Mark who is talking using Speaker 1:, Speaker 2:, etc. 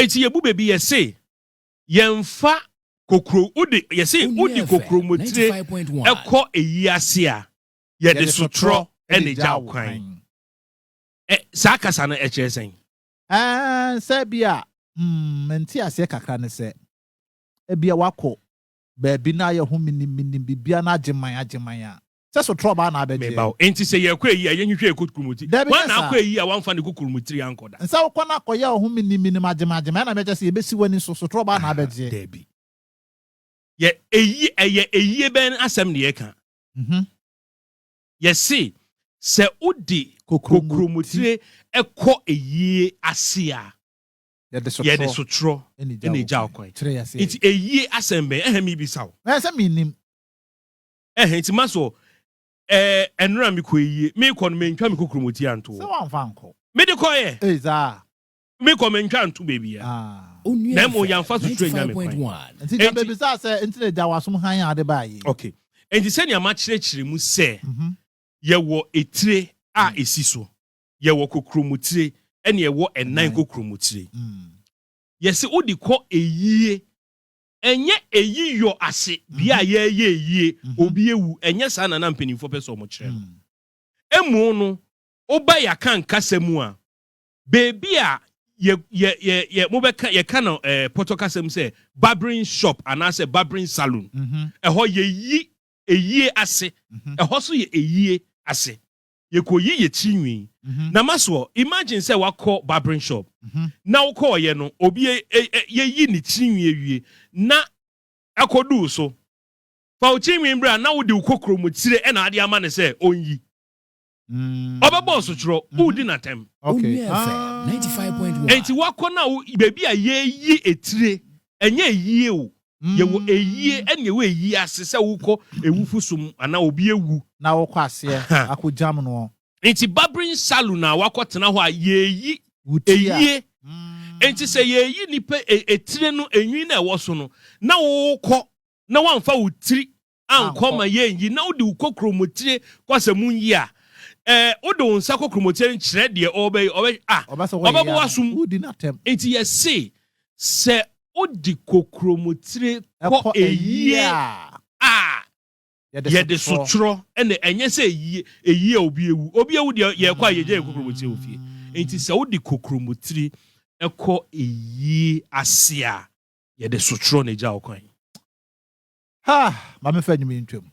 Speaker 1: Eti yɛbu baabi, yɛse yɛmfa kokro wode, yɛse wode kokromotire ɛkɔ eyi ase a, yɛde sotorɔ ɛna gya wo kwan. Ɛ saa kasa no ɛkyerɛ sɛn?
Speaker 2: Sɛ bi a mente aseɛ kakra ne sɛ ebia wakɔ baabi na ayɛ ho miniminim bibia na agye man agye man a, sɛ sotorɔ baa na abɛgye.
Speaker 1: Meba o. Enti sɛ yɛkɔ eyi a, yɛnhwehwɛ kokromotire.
Speaker 2: Dabi,
Speaker 1: wɔn
Speaker 2: nyɛ
Speaker 1: na
Speaker 2: saa.
Speaker 1: Akɔ eyi a, wɔamfa ne kokromotire ankɔ da.
Speaker 2: Nsa wokɔ no akɔyɛ wo ho miniminim agyema agyema, ɛna mɛkyɛ sɛ yɛbɛsi w'ani so, sotorɔ baa na abɛgye.
Speaker 1: Dabi, yɛ eyi ɛyɛ eyie bɛn asɛm ne yɛka? Yɛse sɛ wode kokromotire ɛkɔ eyie ase a,
Speaker 2: yɛde
Speaker 1: yɛde
Speaker 2: sotorɔ
Speaker 1: sotorɔ
Speaker 2: ɛna
Speaker 1: ɛna egya wo kwan.
Speaker 2: Kyerɛ yɛ sɛ
Speaker 1: Nti eyie asɛm bɛn ɛhɛn mi bisa wo?
Speaker 2: Ɛyɛ sɛ mennim.
Speaker 1: Ɛhɛn, nti ma so ɛnora mi kɔ eyie, mi kɔ no, mi ntwa mi kokromotire anto
Speaker 2: sɛ
Speaker 1: hɔ.
Speaker 2: Wamfa nkɔ.
Speaker 1: Mi de kɔ yɛ.
Speaker 2: Ei, saa.
Speaker 1: Mi kɔ, mi ntwa nto beebi ya.
Speaker 2: Ah.
Speaker 1: Na mmom yɛamfa sotorɔ anya me kwan.
Speaker 2: Nti gya bebisa sɛ nti na gya wasom han a ade baa yi.
Speaker 1: Okay, nti sɛnea makyerɛkyerɛ mu sɛ yɛwɔ etire a esi so, yɛwɔ kokromotire, ɛne ɛwɔ ɛnan
Speaker 2: Ɛnan.
Speaker 1: kokromotire. Yɛsɛ wode kɔ eyie, ɛnyɛ eyi yɔ ase bea a yɛyɛ eyie, obi ewu, ɛnyɛ saa nana mpanimfoɔ pɛ sɛ ɔmo kyerɛ no. Emu no, woba yɛaka nkasa mu a, beebi a yɛ yɛ yɛ yɛ mobɛka, yɛka no pɔtɔ kasa mu sɛ barbering shop anaasɛ barbering salon, ɛhɔ yɛyi eyie ase. Ɛhɔ so yɛ eyie ase, yɛkɔyi yɛ ti nwi. Na masoɔ, imagine sɛ wakɔ barbering shop na wokɔɔyɛ no, obi yɛyi ne ti nwi awie na ɛkɔduu so, fa wo ti nwi berɛ a na wode wo kokromotire ɛna ade ama ne sɛ ɔnyi, ɔbɛbɔ sotorɔ, wodi n'atɛm.
Speaker 2: Ah.
Speaker 1: Enti wakɔ na baabi a yɛyi etire, ɛnyɛ eyie o. Yɛwɔ eyie ɛna yɛwɔ eyie ase, sɛ wokɔ ewufu som anaa obi ewu.
Speaker 2: Na wokɔ aseɛ akɔ gyam no.
Speaker 1: Nti barbering salon a wakɔtena hɔ a yɛyi
Speaker 2: wuti a
Speaker 1: eyie. Nti sɛ yɛyi nipa etire no, enwi na ɛwɔ so no, na wokɔ na wamfa wo tiri ankɔ
Speaker 2: Ankɔ.
Speaker 1: ma yɛnyi, na wode wo kokromotire kɔ sɛ mu nyi a, wode wo nsa kokromotire no kyerɛ deɛ ɔbɛyɛ, ɔbɛ a
Speaker 2: ɔbɛsɛ
Speaker 1: ɔbɛbɔ w'asom.
Speaker 2: Wodi n'atɛm.
Speaker 1: Nti yɛse sɛ wode kokromotire kɔ
Speaker 2: ɛkɔ
Speaker 1: eyie
Speaker 2: a
Speaker 1: a, yɛde sotorɔ, ɛna ɛnyɛ sɛ eyie a obi ewu deɛ, yɛkɔ a yɛgye yɛ kokromotire wɔ fie. Nti sɛ wode kokromotire ɛkɔ eyie ase a, yɛde sotorɔ na egya wo kwan.
Speaker 2: Ha, maame, fa nnwom yi ntwam.